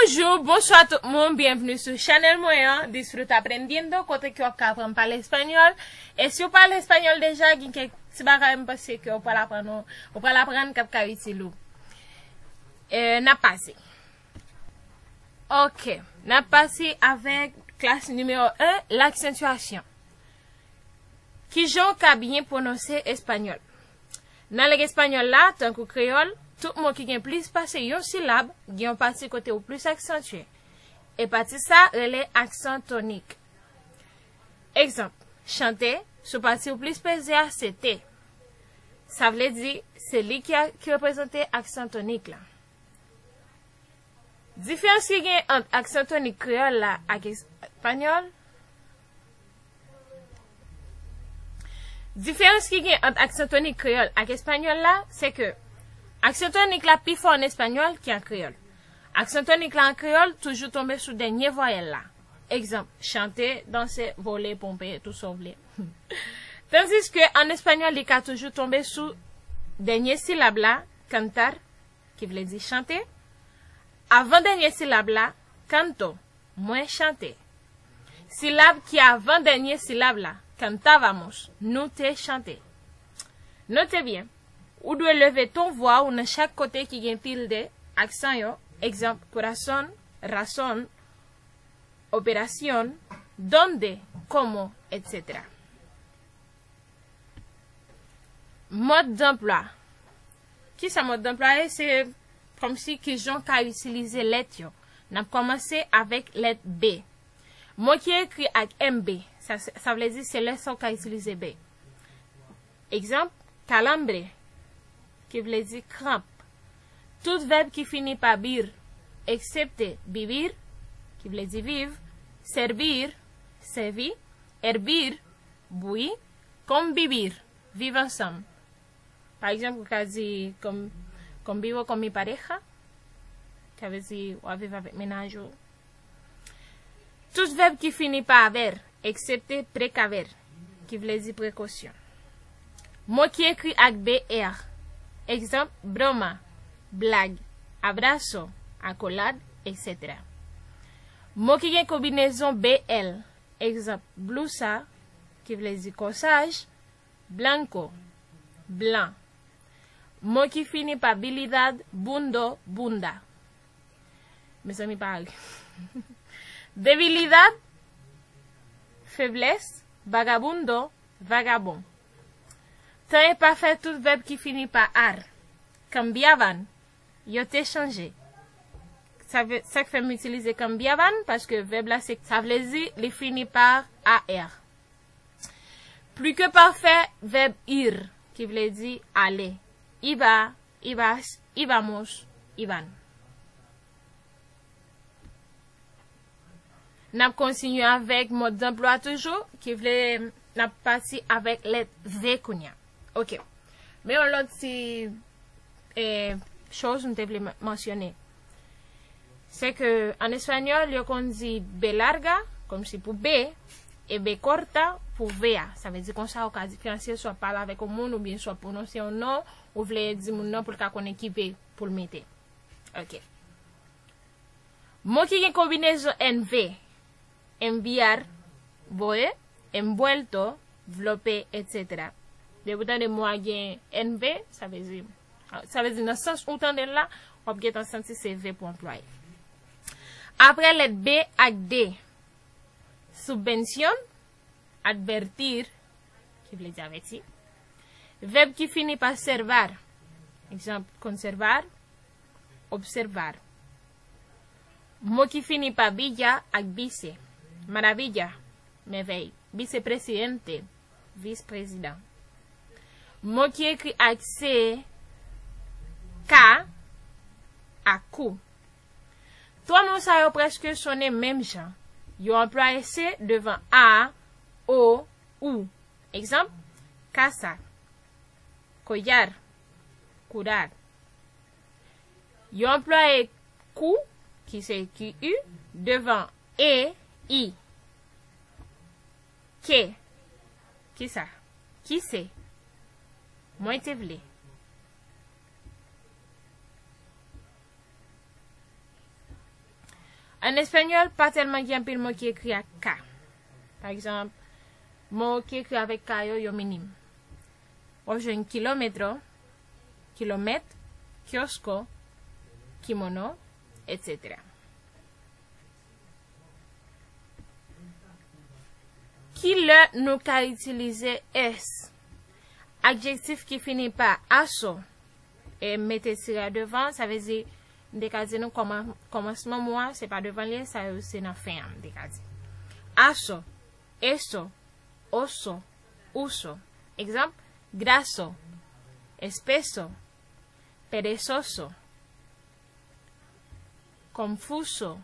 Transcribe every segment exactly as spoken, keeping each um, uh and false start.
Bonjou, bonswa tout moun, byenvni sou chanèl mwen an, Disfruta Aprendiendo, kote ke w ap ka aprann pale espanyòl. E si w pale espanyòl deja, gen kèk ti bagay m panse ke w pral aprann, ou, ou pral aprann k ap ka itil ou. E, n ap pase. Ok, n ap pase avèk klas nimewo en, laksantyasyon. Kijan w ka byen pwononse espanyòl? Nan lang espanyòl la, tankou kreyòl, tout mo ki gen plis pase yon silab gen yon pati kote ou plis aksantye. E pati sa rele aksan tonik. Egzanp, chante, sou pati ou plis peze a se te. Sa vle di, se li ki, a, ki reprezante aksan tonik la. Diferans ki gen ant aksan tonik kreyòl la ak espanyòl? Diferans ki gen ant aksan tonik kreyòl ak espanyòl la, se ke aksan tonik la pi fò an espanyòl ki an kreyòl. Aksan tonik la an kreyòl toujou tonbe sou dènye vwayèl la. Egzanp, chante, danse, vole, ponpe, tout sa w vle. Tandiske an espanyòl, li ka toujou tonbe sou dènye silab la, cantar, ki vle di chante. Avan dènye silab la, canto, mwen chante. Silab ki avan dènye silab la, cantábamos, nou te chante. Note byen, ou dwe leve ton vwa ou nan chak kote ki gen tilde, aksan yo, egzanp, corazón, razón, operación, dónde, cómo, etsetera. Mòd danplwa. Kisa mòd danplwa ye? Se kòmsi kijan w ka itilize lèt yo. N ap kòmanse avèk lèt B. Mo ki ekri ak M B, sa, sa vle di se lè sa w ka itilize B. Egzanp, calambre, ki vle di kranp. Tout vèb ki fini pa bir, eksepte vivir, ki vle di viv, servir, sèvi, hervir, bouyi, convivir, viv ansanm. Pa egzanp, ou ka di con-, convivo con mi pareja, sa vle di w ap viv avèk mennaj ou. Tout vèb ki fini pa haber, eksepte precaver, ki vle di prekosyon. Mo ki ekri ak B R, egzanp, broma, blag, abrazo, akolad, etsetera. Mo ki gen konbinezon B L, egzanp, blusa, ki vle di kòsaj, blanco, blan. Mo ki fini pa bilidad, bundo, bunda. Mezanmi, pa ri. Debilidad, feblès, vagabundo, vagabon. Tan e pafè, tout vèb ki fini pa ar, cambiaban, yo te chanje. Sa vle, sa k fè m itilize cambiaban, paske vèb la, se, sa vle di li fini pa A R. Pli ke pafè, vèb ir, ki vle di ale. Iba, ibas, ibamos, iban. N ap kontinye avèk mòd danplwa toujou, ki vle n ap pati avèk lèt V kounye a. Ok. Men yon lòt ti, eh, choz m te vle man-, mansyone. Se ke an espanyòl, yo konn di B larga, kòmsi pou B, e B corta pou V a. Sa vle di konsa, ou ka diferansye swa pale avèk yon moun, oubyen swa pwononse yon non, ou vle di moun nan pou l ka konnen ki V pou l mete. Ok. Mo ki gen konbinezon N V, enviar, voye, envuelto, vlope, etsetera. Depi w tande mo a gen N V, sa vle di, sa vle di nan sans ou tande l la, w ap gentan santi se V pou anplwaye. Apre lèt B ak D, subvención, advertir, ki vle di avèti. Vèb ki fini pa servar, egzanp, conservar, observar. Mo ki fini pa villa ak vice, maravilla, mèvèy, vicepresidente, vis prezidan. Mo ki ekri ak C, ka, ak kou. Twa mo sa yo prèske sonnen menm jan. Yo anplwaye C devan A, O, U. Egzanp, casa, collar, curar. Yo anplwaye kou, ki se Q U, devan E, I. Ke. Kisa? Ki se? Mwen te vle. An espanyòl, pa tèlman gen anpil mo ki ekri ak K. Pa egzanp, mo ki ekri avèk K yo, yo minim. W ap jwenn kilómetro, kilomèt, kiosco, kimono, etsetera. Ki lè nou ka itilize es? Adjektif ki fini pa aso e mete tire a devan, sa vle di, m te ka di nou kòman-, kòmansman mo a, se pa devan l ye, sa yo se nan fen an, m te ka di. Aso, eso, oso, uso. Egzanp, graso, espeso, perezoso, confuso.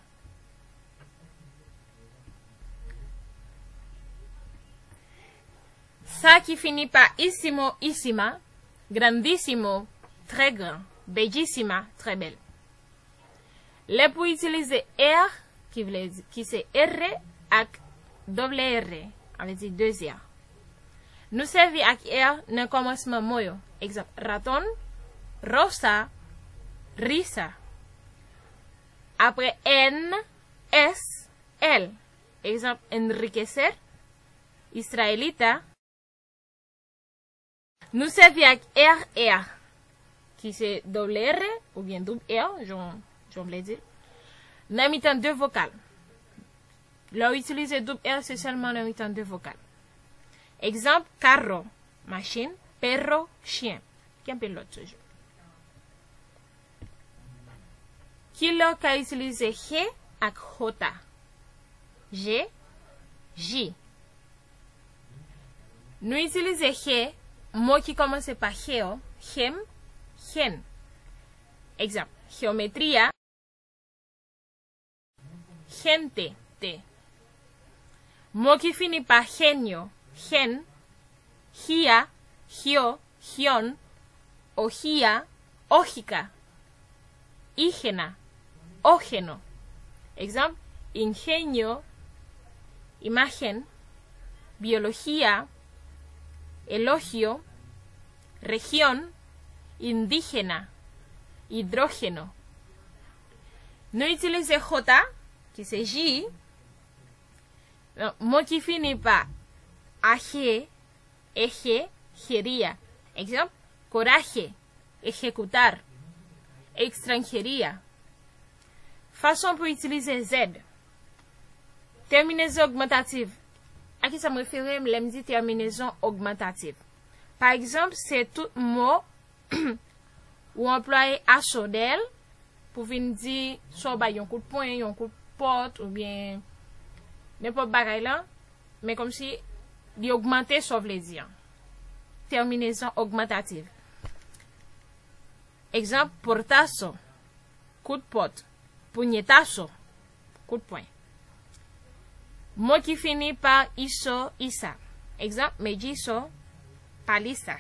Sa ki fini pa isimo, isima, grandísimo, très grand, bellísima, très belle. Lè pou itilize er, ki vle di, ki se R ak doble R, sa vle di de R. Nou sèvi ak er nan kòmansman mo yo. Egzanp, ratón, rosa, risa. Apre en, es, el. Egzanp, enriquecer, israelita. Nou sèvi ak er, er, ki se doble R oubyen doub R, jan, jan w vle di l, nan mitan de vokal. Lè w itilize doub R, se sèlman nan mitan de vokal. Egzanp, carro, machin, perro, chyen. Gen anpil lòt toujou. Ki lè w ka itilize je ak jota? Je, J. Nou itilize je, mo ki kòmanse pa jeo, jem, jen. Egzanp, geometría, gente, te. Mo ki fini pa genio, jen, jia, jio, jion, ojia, ojika, ígena, ógeno. Egzanp, ingenio, imagen, biología, elogio, región, indígena, hidrógeno. Nou itilize jota, ki se J, mo ki fini pa aje, eje, jería. Egzanp, coraje, ejecutar, extranjería. Fason pou itilize Z. Tèminezon ogmantativ. A ki sa m refere m lè m di tèminezon ogmantativ? Pa egzanp, se tout mo ou anplwaye aso dèyè l pou vin di swa w bay yon kout pwen, yon kout pòt, oubyen nenpòt bagay la, men kòmsi li ogmante sa w vle di an. Tèminezon ogmantativ. Egzanp, portazo, kout pòt, puñetazo, kout pwen. Mo ki fini pa iso, isa. Egzanp, mellizo, paliza.